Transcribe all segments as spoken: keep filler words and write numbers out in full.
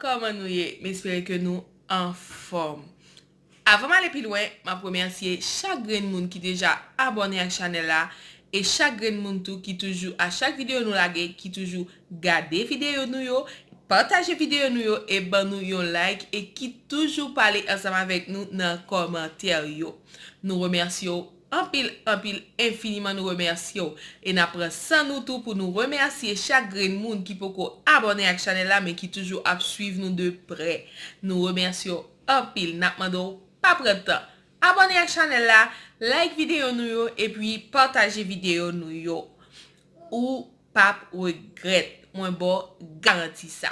Kòman nou ye? M espere ke nou anfòm. Avan m ale pi lwen, m ap remèsye chak grenn moun ki deja abòne ak chanèl la e chak grenn moun tou ki toujou, a chak videyo nou lage, ki toujou gade videyo nou yo, pataje videyo nou yo e ban nou yon like e ki toujou pale ansanm avèk nou nan kòmantè yo. Nou remèsye w anpil, anpil, enfiniman nou remèsye w. E n ap pran san nou tou pou nou remèsye chak grenn moun ki poko abòne ak chanèl la, men ki toujou ap swiv nou de prè. Nou remèsye w anpil. N ap mande w pa pran tan. Abòne ak chanèl la, like videyo nou yo, epi pataje videyo nou yo. Ou p ap regrèt. Mwen ba w garanti sa.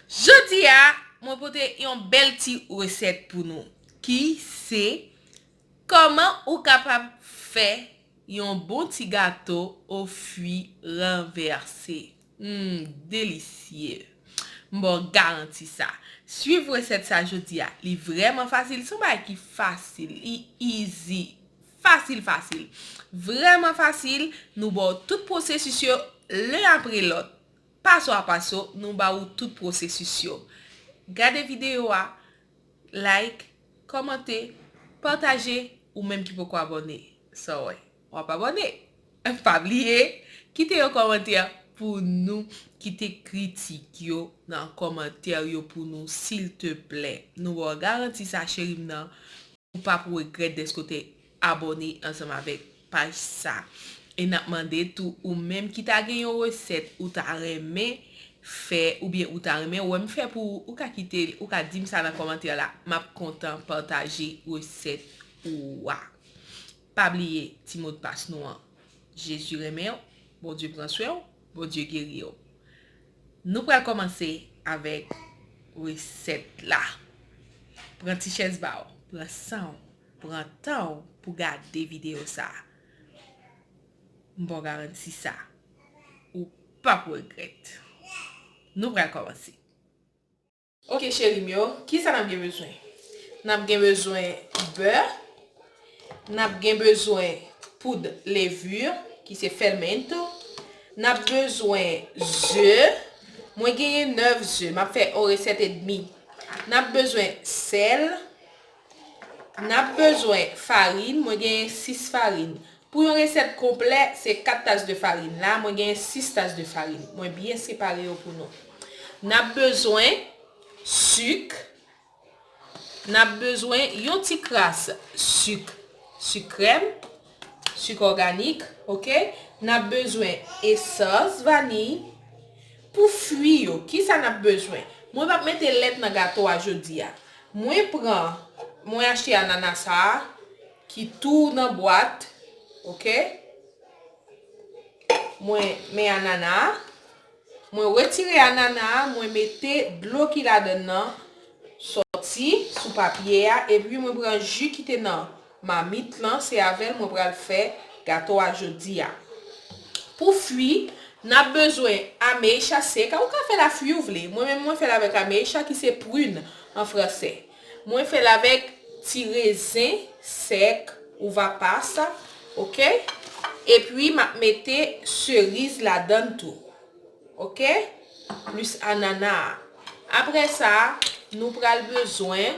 Jodi a, mwen pote yon bèl ti resèt pou nou, ki se kòman ou kapab fè yon bon ti gato o fwi ranvèse. Hmm, delisye. M ba w garanti sa. Swiv resèt sa jodi a. Li vrèman fasil. Se yon bagay ki fasil. Li easy. Fasil, fasil. Vrèman fasil. Nou ba w tout pwosesis yo len apre lòt. Paso a paso, nou ba ou tout pwosesis yo. Gade videyo a, like, kòmante, pataje, ou menm ki poko abòne. Sa w wè, w ap abòne. Pa bliye, kite yon kòmantè pou nou, kite kritik yo nan kòmantè yo pou nou, silteplè. Nou ba w garanti sa, cheri m nan. Ou p ap regrèt dèske w te abòne ansanm avèk paj sa. E n ap mande tou, ou menm ki ta gen yon resèt ou ta renmen fè, oubyen ou ta renmen wè m fè pou ou, ou ka kite l, ou ka di m sa nan kòmantè la. M ap kontan pataje resèt ou a. Pa bliye ti modpas nou an. Jezi renmen w, Bondye pran swen w, Bondye geri w. Nou pral kòmanse avèk resèt la. Pran ti chèz ba w, pran san w, pran tan w pou gade videyo sa. M ba w garanti sa. Ou p ap regrèt. Nou pral kòmanse. Ok, cheri m yo, kisa n ap gen bezwen? N ap gen bezwen bè, n ap gen bezwen poud levure, ki se fermento, n ap bezwen ze, mwen genyen nèf ze, m ap fè yon resèt edmi. N ap bezwen sèl, n ap bezwen farin, mwen genyen sis farin. Pou yon resèt konplè, se kat tas de farin. La, mwen genyen sis tas de farin. Mwen byen separe yo pou nou. N ap bezwen sik. N ap bezwen yon ti kras sik, sik krèm, sik òganik, ok? N ap bezwen esans vaniy. Pou fwi yo, kisa n ap bezwen? Mwen p ap mete lèt nan gato a jodi a. Mwen pran, mwen achte anana sa a, ki tou nan bwat, ok? Mwen men anana a, mwen retire anana a, mwen mete dlo ki ladann nan sòti sou papye a, epi mwen pran ji ki te nan mamit lan, se avè l mwen pral fè gato a jodi a. Pou fwi, n ap bezwen ameixa seca, ou ka fè l a fwi ou vle. Mwen menm, mwen fè l avèk ameixa, ki se prune an fransè. Mwen fè l avèk ti rezen sèk, uva passa, ok? Epi, m ap mete seriz ladann tou, ok? Plis anana a. Apre sa, nou pral bezwen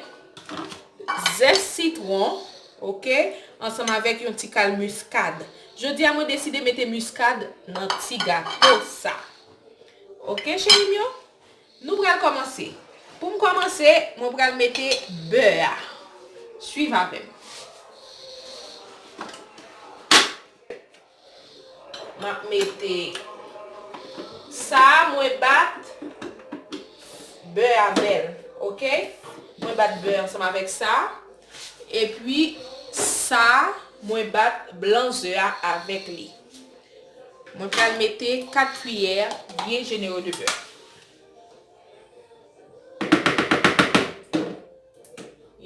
zès sitwon, ok? Ansanm avèk yon ti kal miskad. Jodi a, mwen deside mete miskad nan ti gato sa. Ok, cheri m yo? Nou pral kòmanse. Pou m kòmanse, mwen pral mete bè a. Swiv avè m. M ap mete sa, mwen bat bè a bèl, ok? Mwen bat bè ansanm avèk sa. Epi sa, mwen bat blan ze a avèk li. Mwen pral mete kat kiyè byen jenere de bè.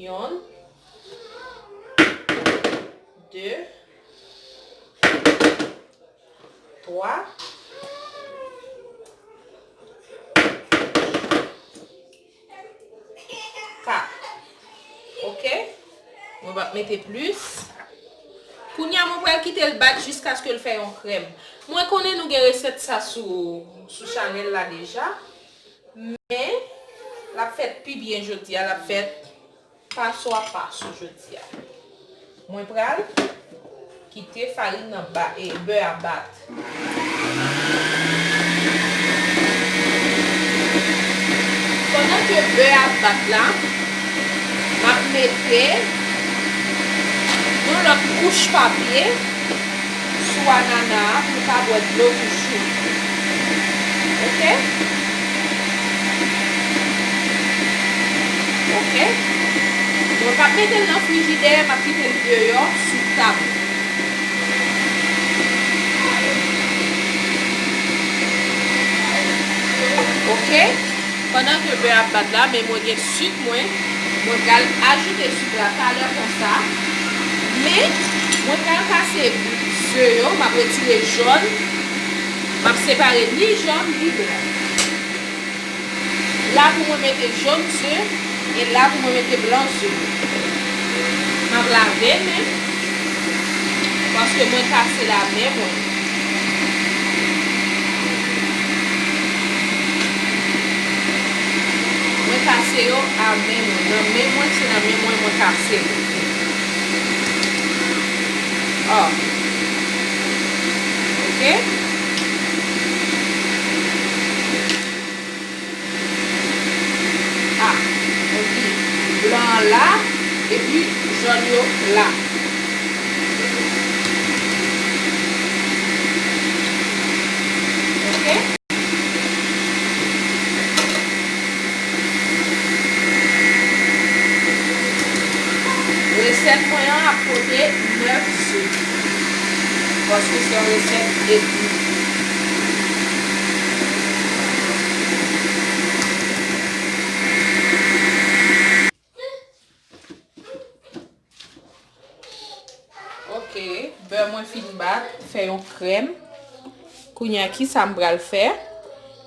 Yonn, de, twa, kat. Ok? Mwen p ap mete plis. Kounye a, mwen pral kite l bat jiskaske l fè yon krèm. Mwen konnen nou gen resèt sa sou, sou chanèl la deja. Men, L ap fèt pi byen jodi a, l ap fèt paso a paso jodi a. Mwen pral kite farin nan ba, e, bè a bat. Pandan ke bè a bat la, m ap mete yon lòt kouch papye sou anana a pou l pa bwè dlo toujou. Oke? Oke? Donk, m ap mete l nan frijidè, m ap kite l deyò sou tab. Oke? Pandan ke bè a ap bat la, men mwen gen sik mwen. Mwen pral ajoute sik la talè konsa. Men, mwen pral kase ze yo, m ap retire jòn. M ap separe ni jòn, ni blan. La pou mwen mete jòn ze, e la pou mwen mete blan ze. M ap lave men, paske mwen kase la men mwen. Mwen kase yo a men mwen. Nan men mwen, se nan men mwen mwen kase yo. Ò. Oke? A, oke. Blan an la, epi jòn yo la. Oke? Resèt mwen an ap pote nèf ze. Paske se yon resèt egri. Oke, bè mwen fin bat, fè yon krèm. Kounye a, ki sa m pral fè?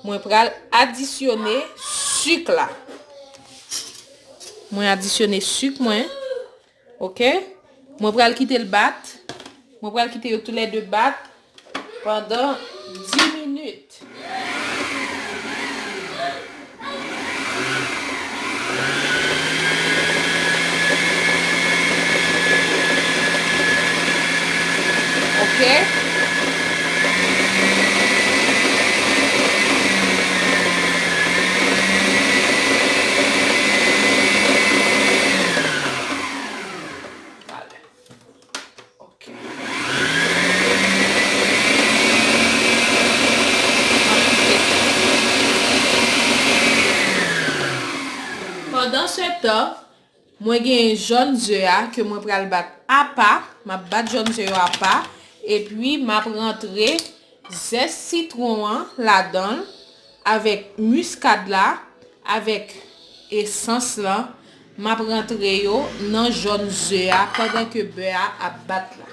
Mwen pral adisyone sik la. Mwen adisyone sik mwen. Oke? Mwen pral kite l bat. Mwen pral kite yo toulède bat pandan dis minit. Oke? Oke. Pandansetan, mwen genyen jòn ze a ke mwen pral bat apa. M ap bat jòn ze yo apa. Epi, m ap rantre zès sitwon an ladan l, avèk miskad la, avèk esans lan. M ap rantre yo nan jòn ze a pandan ke bè a ap bat la.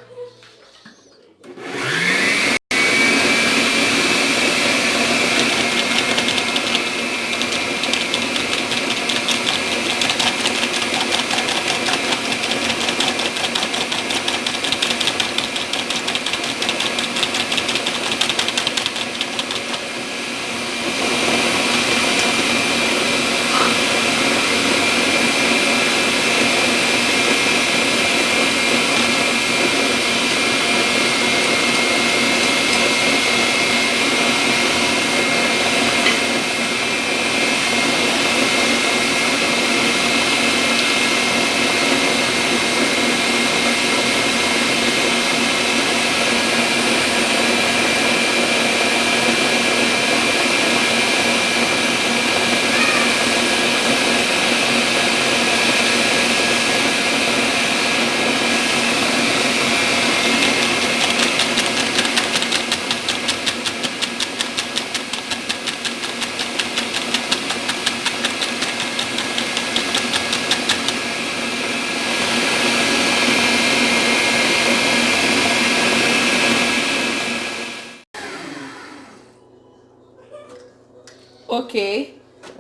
Oke,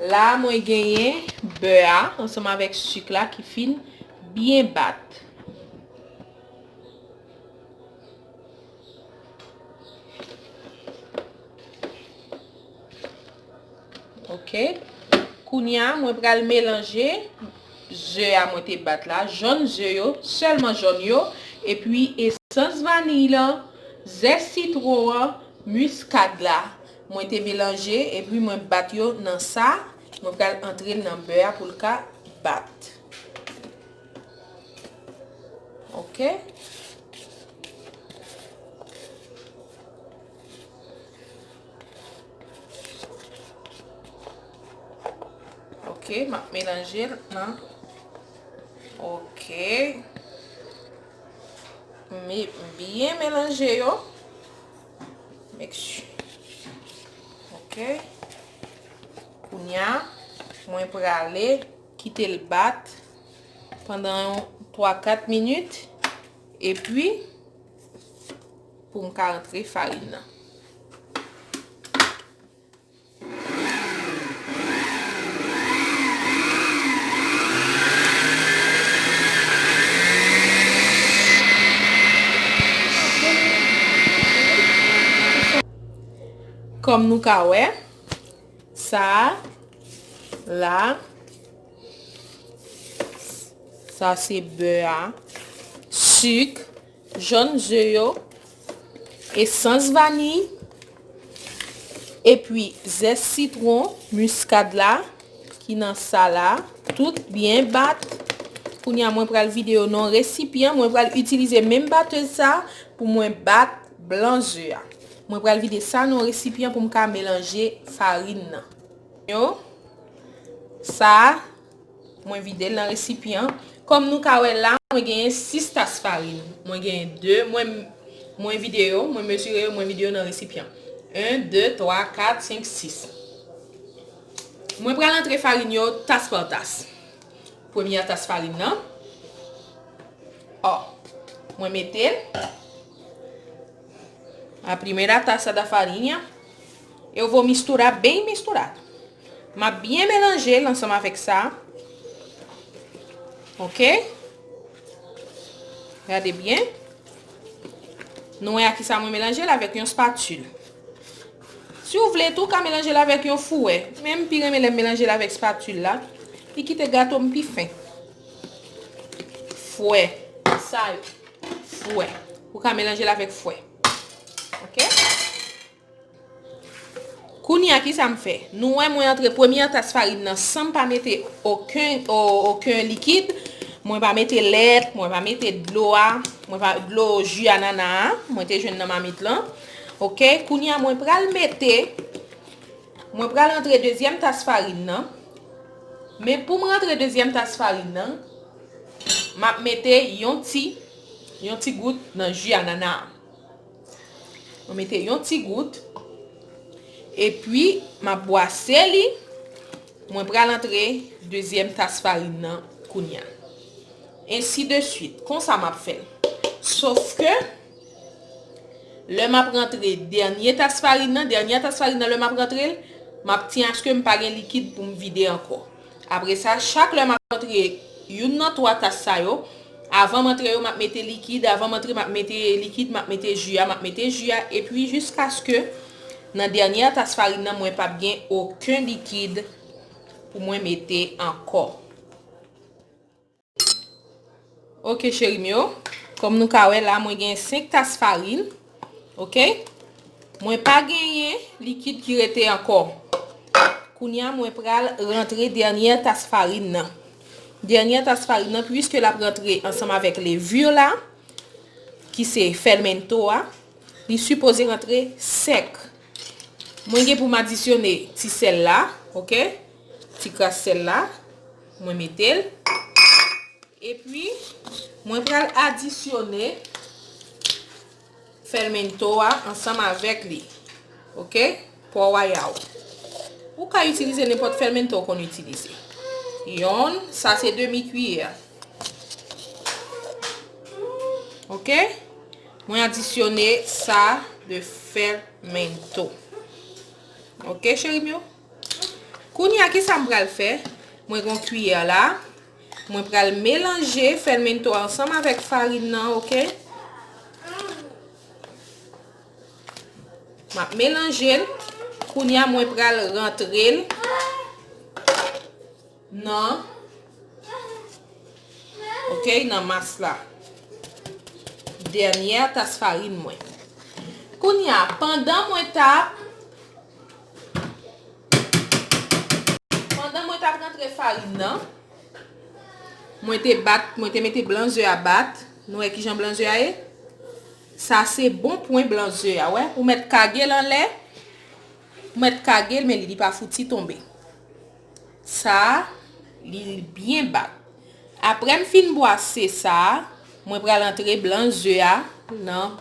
la mwen genyen bè a ansanm avèk sik la ki fin byen bat. Oke. Kounye a, mwen pral melanje ze a mwen te bat la, jòn ze yo, sèlman jòn yo, epi esans vaniy lan, zès sitwon an, miskad la. Mwen te melanje, epi mwen bat yo nan sa, mwen pral antre l nan bè a pou l ka bat. Ok. Ok, m ap melanje l nan. Ok. M byen melanje yo. Make sure. Ok. Kounye a, mwen prale kite l bat pandan yon twa kat minit. Epi, pou m ka rantre farin nan. Kòm nou ka wè, sa a la, sa se bè a, sik, jòn ze yo, esans vaniy, epi zès sitwon, miskad la, ki nan sa la, tout byen bat. Kounye a, mwen pral vide yo nan resipyan. Mwen pral itilize menm batèz sa pou mwen bat blan ze a. Mwen pral vide sa nan resipyan pou m ka melanje farin nan. Yo, sa, mwen vide l nan resipyan. Kòm nou ka wè la, mwen genyen sis tas farin. Mwen genyen de, mwen, mwen vide yo, mwen mezire yo, mwen vide yo nan resipyan. En, de, twa, kat, senk, sis. Mwen pral antre farin yo tas pa tas. Premye tas farin nan. Ó, mwen mete l. A primeira taça da farinha. Eu vou misturar bem misturado. M ap byen melanje l ansanm avèk sa. Ok? Gade byen. Nou wè a ki sa mwen melanje l avèk yon spatil. Si w vle tou, w ka melanje l avèk yon fouè. Men m pi renmen lè m melanje l avèk spatil la. Li kite gato m pi fen. Fouè. Sa yo. Fouè. Ou ka melanje l avèk fouè. Ok? Kounye a, ki sa m fè? Nou wè mwen antre premye tas farin nan san m pa mete okenn, o-, okenn likid. Mwen pa mete lèt, mwen pa mete dlo a, mwen pa, dlo ji anana a, mwen te jwenn nan mamit lan. Ok, kounye a mwen pral mete, mwen pral antre dezyèm tas farin nan. Men pou mwen antre dezyèm tas farin nan, m ap mete yon ti, yon ti gout nan ji anana a. Mwen mete yon ti gout. Epi, m ap bwase li. Mwen pral antre dezyèm tas farin nan kounye a. Ensi de swit. Konsa m ap fè l. Sof ke, lè m ap rantre dènye tas farin nan, dènye tas farin nan, lè m ap rantre l, m ap tyen aske m pa gen likid pou m vide ankò. Apre sa, chak lè m ap rantre youn nan twa tas sa yo, avan m antre yo, m ap mete likid, avan m antre, m ap mete likid, m ap mete ji a, m ap mete ji a, epi jiskaske nan dènye tas farin nan, mwen p ap gen okenn likid pou mwen mete ankò. Ok, cheri m yo. Kòm nou ka wè la, mwen gen senk tas farin. Ok? Mwen pa genyen likid ki rete ankò. Kounye a, mwen pral rantre dènye tas farin nan. Dènye tas farin nan, piske l ap rantre ansanm avèk levure la, ki se fermento a, li sipoze rantre sèk. Mwen gen pou m adisyone ti sèl la, ok? Ti kras sèl la, mwen mete l. Epi, mwen pral adisyone fermento a ansanm avèk li. Ok? Pwa waya w. Ou ka itilize nenpòt fermento w konn itilize. Yonn, sa se demi kiyè. Ok? Mwen adisyone sa de fermento. Ok, cheri m yo? Kounye a, ki sa m pral fè? Mwen gen yon kiyè la. Mwen pral melanje fermento ansanm avèk farin nan, ok? M ap melanje l. Kounye a, mwen pral rantre l nan, ok, nan mas la. Dènyè tas farin mwen. Kounye a, pandan mwen t ap, pandan mwen t ap rantre farin nan, mwen te bat, mwen te mete blan ze a bat. Nou wè kijan blan ze a ye? Sa se bon pwen blan ze a, wè. Ou mèt kage l anlè, ou mèt kage l, men li, li pa fouti tonbe. Sa a, li byen bat. Apre m fin bwase sa a, mwen pral antre blan ze a nan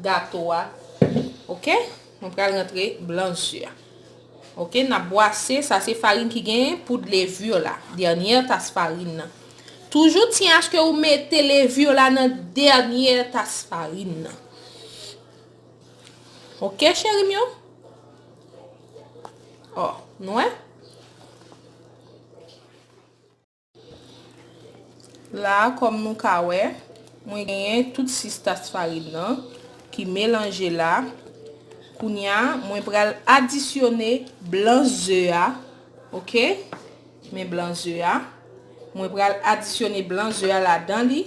gato a. Ok? Mwen pral rantre blan ze a. Ok, n ap bwase, sa se farin ki gen poud levure la, dènyè tas farin nan. Toujou tyen aske ou mete levure la nan dènyè tas farin nan. Ok, cheri m yo? Ò, nou wè? La, kòm nou ka wè, mwen genyen tout sis tas farin nan ki melanje la. Kounye a, mwen pral adisyone blan ze a, ok? Men blan ze a. Mwen pral adisyone blan ze a ladan li.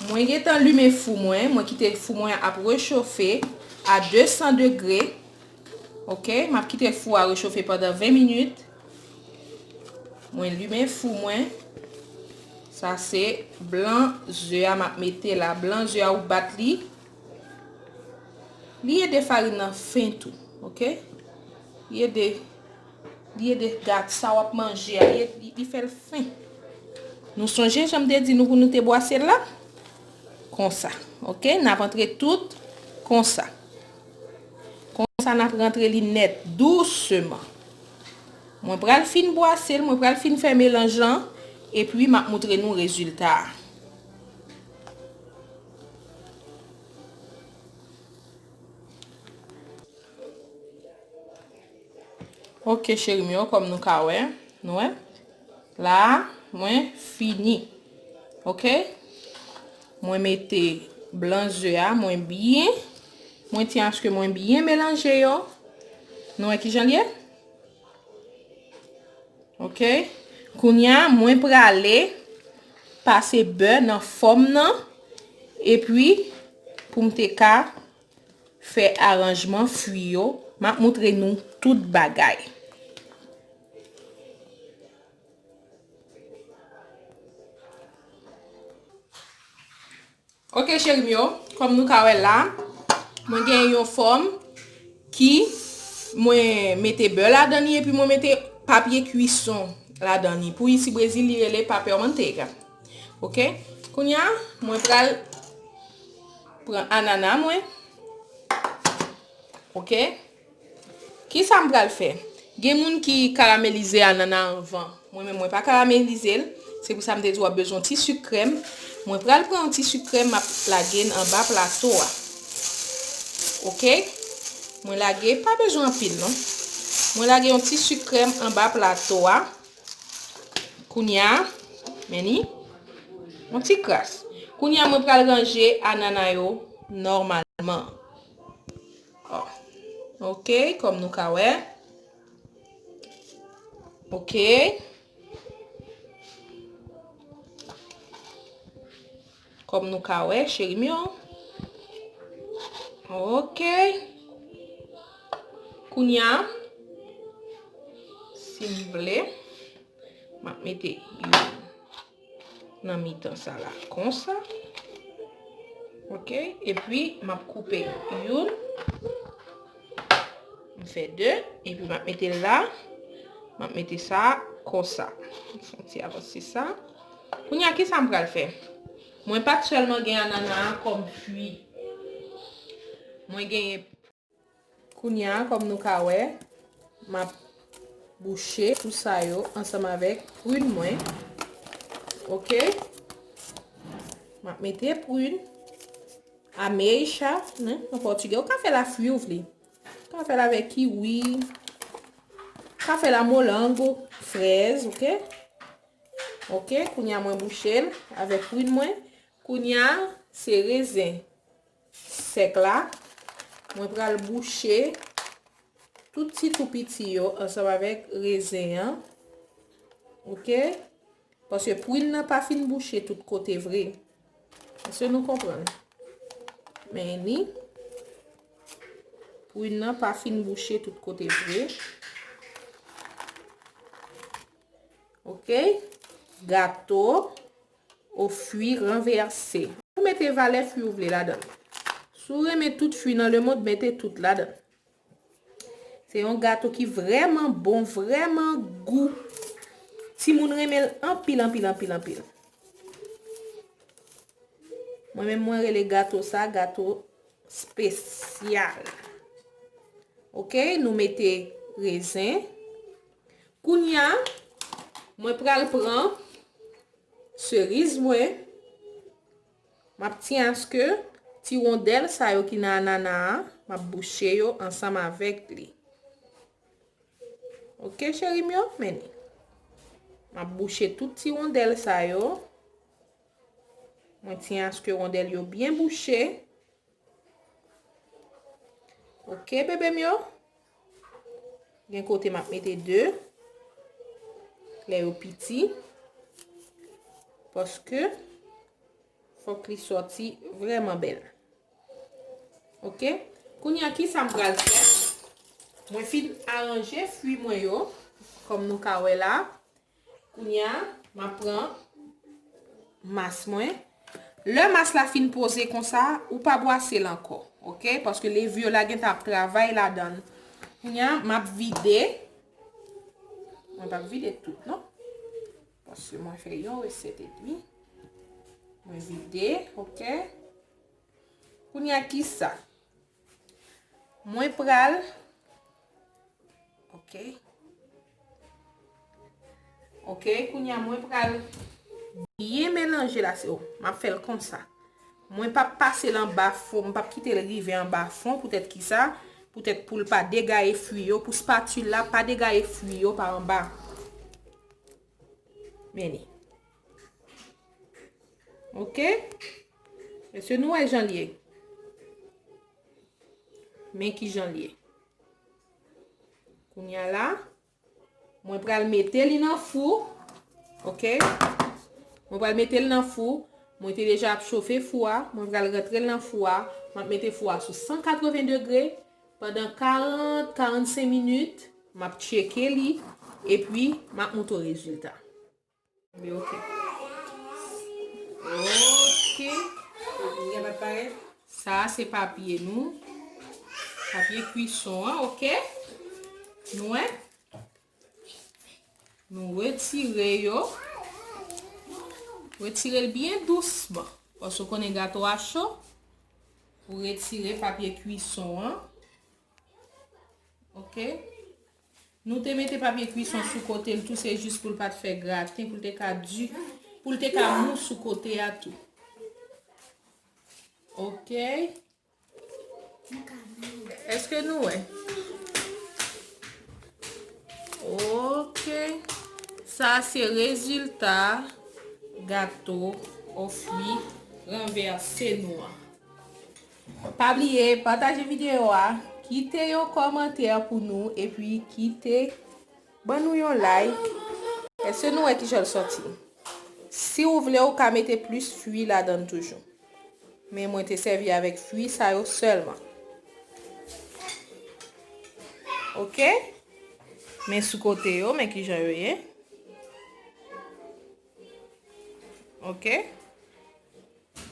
Mwen gentan limen fou mwen, mwen kite fou mwen ap rechofe a de san degre. Ok, m ap kite fou a rechofe pandan ven minit. Mwen limen fou mwen. Sa se blan ze a m ap mete la. Blan ze a ou bat li. Li ede farin nan fen tou, ok? Li ede, li ede gate sa w ap manje a, li, li, li fè l fen. Nou sonje jan m te di nou pou nou te bwase l la? Konsa, ok? N ap antre tout konsa. Konsa n ap rantre li nèt, douseman. Mwen pral fin bwase l, mwen pral fin fè melanj lan, epi m ap moutre nou rezilta a. Ok, cheri m yo, kòm nou ka wè, nou wè. La, mwen fini. Ok? Mwen mete blan ze a, mwen byen, mwen tyen aske mwen byen melanje yo. Nou wè kijan l ye? Ok? Kounye a, mwen prale pase bè nan fòm nan, epi pou m te ka fè aranjman fwi yo, m ap moutre nou tout bagay. Ok, cheri m yo, kòm nou ka wè la, mwen gen yon fòm ki mwen mete bè ladan li epi mwen mete papye kwison ladan li. Pou isi Brezil, li rele papel manteiga. Ok? Kounye a, mwen pral pran anana mwen. Ok? Kisa m pral fè? Gen moun ki karamelize anana anvan. Mwen menm, mwen pa karamelize l. Se pou sa m te di w ap bezwen yon ti sik krèm. Mwen pral pran yon ti sik krèm, m ap lage l anba plato a. Ok? Mwen lage, pa bezwen anpil non. Mwen lage yon ti sik krèm anba plato a. Kounye a, men ni, yon ti kras. Kounye a, mwen pral ranje anana yo nòmalman. Ò. Ok, kòm nou ka wè. Ok. Kòm nou ka wè, cheri m yo. Ok. Kounye a, si m vle, m ap mete youn nan mitan sa la, konsa. Ok, epi m ap koupe youn. M fè de, epi m ap mete l la. M ap mete sa konsa. M fè yon ti avanse sa. Kounye a, kisa m pral fè? Mwen pa t sèlman gen anana a kòm fwi. Mwen genyen. Kounye a, kòm nou ka wè, m ap bouche tou sa yo ansanm avèk prin mwen. Ok? M ap mete prin. Ameixa, né? An pòtigè, ou ka fè l a fwi ou vle. Ou ka fè l avèk kiwi. Ou ka fè l a molango, frèz, ok? Ok, kounye a mwen bouche l avèk prin mwen. Kounye a, se rezen sèk la. Mwen pral bouche tout ti tou piti yo ansanm avèk rezen an. Ok? Paske prin nan pa fin bouche tout kote vre. Èske nou konprann? Men ni. Prin nan pa fin bouche tout kote vre. Ok? Gato o fwi ranvèse. Ou mete valè fwi ou vle ladan. Si w renmen tout fwi nan lemonn, mete tout ladan. Se yon gato ki vrèman bon, vrèman gou. Timoun renmen l anpil, anpil, anpil, anpil. Mwen menm, mwen rele gato sa gato espesyal. Ok, nou mete rezen. Kounye a, mwen pral pran seriz mwen. M ap tyen aske ti wondèl sa yo ki nan anana a, m ap bouche yo ansanm avèk li. Ok, cheri m yo, men ni. M ap bouche tout ti wondèl sa yo. Mwen tyen aske wondèl yo byen bouche. Ok, bebe m yo. Gen kote m ap mete de. Lè yo piti. Paske fòk li sòti vrèman bèl. Ok? Kounye a, ki sa m pral fè? Mwen fin aranje fwi mwen yo, kòm nou ka wè la. Kounye a, m ap pran mas mwen. Lè mas la fin poze konsa, ou pa bwase l ankò, ok? Paske levure la gentan ap travay ladan l. Kounye a, m ap vide. Mwen p ap vide tout, non. Paske mwen fè yon resèt epi. Mwen vide, ok? Kounye a, ki sa? Mwen pral, ok. Ok, kounye a, mwen pral byen melanje la. Se, oh, m ap fè l konsa. Mwen p ap pase l anba fon, m p ap kite l rive anba fon. Poutèt ki sa? Poutèt pou l pa degaye fwi yo, pou spatil la pa degaye fwi yo pa anba. Men li. Ok? Èske nou wè jan l ye? Men ki jan l ye. Kounye a la, mwen pral mete li nan fou. Ok? Mwen pral mete l nan fou. Mwen te deja ap chofe fou a. Mwen pral rantre l nan fou a. M ap mete fou a sou san katreven degre pandan karant, karannsenk minit. M ap tcheke li. Epi, m ap montre w rezilta. Enben, ok. Ok. Papye a pa t pare? Sa a se papye nou. Papye kwison an, ok? Nou wè? Nou retire yo. Retire l byen dousman. Paske w konnen gato a cho. Ou retire papye kwison an. Ok? Nou te mete papye kwison sou kote l tou, se jis pou l pa t fè graten, pou l te ka di, pou l te ka mou sou kote a tou. Ok. Èske nou wè? Ok. Sa se rezilta gato o fwi ranvèse nou an. Pa bliye pataje videyo a, kite yon kòmantè pou nou, epi kite ban nou yon like. Èske nou wè kijan l sòti? Si w vle, ou ka mete plis fwi ladan l toujou. Men mwen te sèvi avèk fwi sa yo sèlman. Ok? Men sou kote yo, men kijan yo ye. Ok?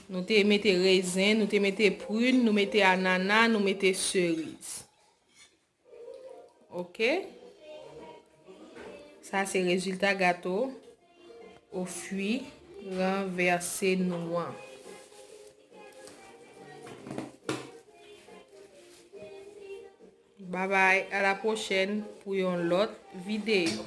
Nou te mete rezen, nou te mete prin, nou mete anana, nou mete seriz. Ok? Sa se rezilta gato o fwi ranvèse nou an. Babay, a la pwochèn pou yon lòt videyo.